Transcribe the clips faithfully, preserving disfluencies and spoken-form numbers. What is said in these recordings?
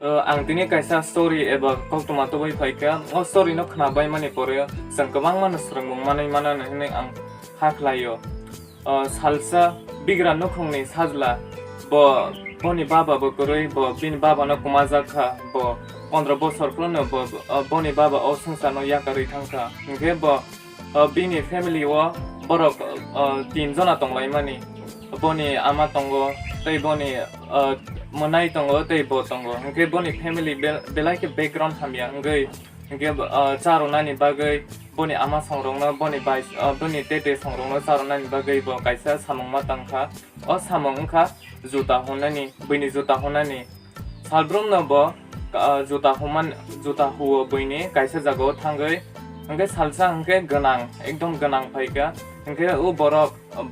O, ang tini kaisa story eba koktwma tubui phaikha. O story no khnabaimani pore chwng kwbangma no swrwngmung manwi mano hinwi ang kha khlaio. O, salsa bigra nukhungni sajla, bo, boni baba bo kwrwi, bo bini baba no kwmajak kha, bo pondro bosor phuru no bo, o, boni baba o swngchar no yakarwi thangkha. Hinkhe bo, o, bini family o borok, o, tin jona tonglaimani. Boni ama tongo, tei boni, o, mwnai tongo, tei bo tongo. Hinkhe boni family be-, belai khe background hamya wngwi, hinkhe, o, charwnani bagwi boni ama songrokno, boni bai, o, boni tete songrokno charwnani bagwi bo kaisa samung ma tangkha. O samung wngkha juta hunani, buini juta hunani. Salbrumno bo, ah, juta human, juta huo buini kaisa jagao thangwi, hinkhe salsa hinkhe gwnang, ekdom gwnang phaikha. Hinkhe o borok, ah,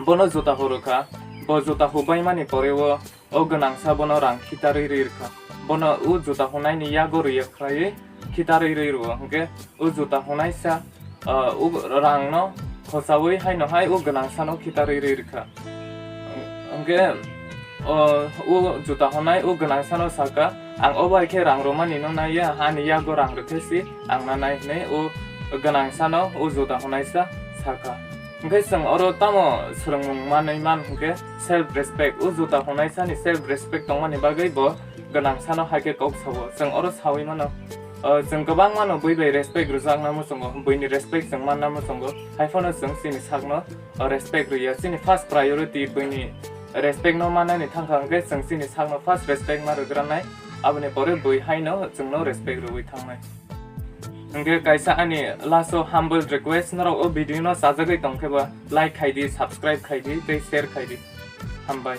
bono juta hurwkha. Bo juta hubaimani poreo o gwnangsa bono rang khitarwi rwkha. Bono o juta hunaini yago rwya khlaiwi khitarwi rwi rwo. Hinkhe o juta hunaisa, ah, o rangno khochaui haino hai o gwnangsano khitarwi rwi rwkha. Hinkhe, o, o juta honai o gwnangsano saka, "Ang o bai khe rang rwmani no naiya, ani yago rang rwkhe si ang nanai," hinwi o gwnangsano o juta honaisa saka. Hinkhe chwng oro tamo swrwngmung manwi man hinkhe self respect. O juta honaisani self respect tongmani bagwi bo gwnangsano hai khe kok sao. Chwng oro saui mano, o, chwng kwbangmano bui bai respect rwjakna muchungo, buini respect chwng manna muchungo, hai phano chwng chini sakno o respect rwya. Chini first priority buini respect no manani thangkha, hinkhe chwng chini sakno first respect ma rwgranai, aboni pore bui haino chwngno respect rwui thangnai. Hinkhe kaisa ani last o humble request, norok o video no chajagwi tongkhe ba like khaidi, subscribe khaidi tei share khaidi. Hambai.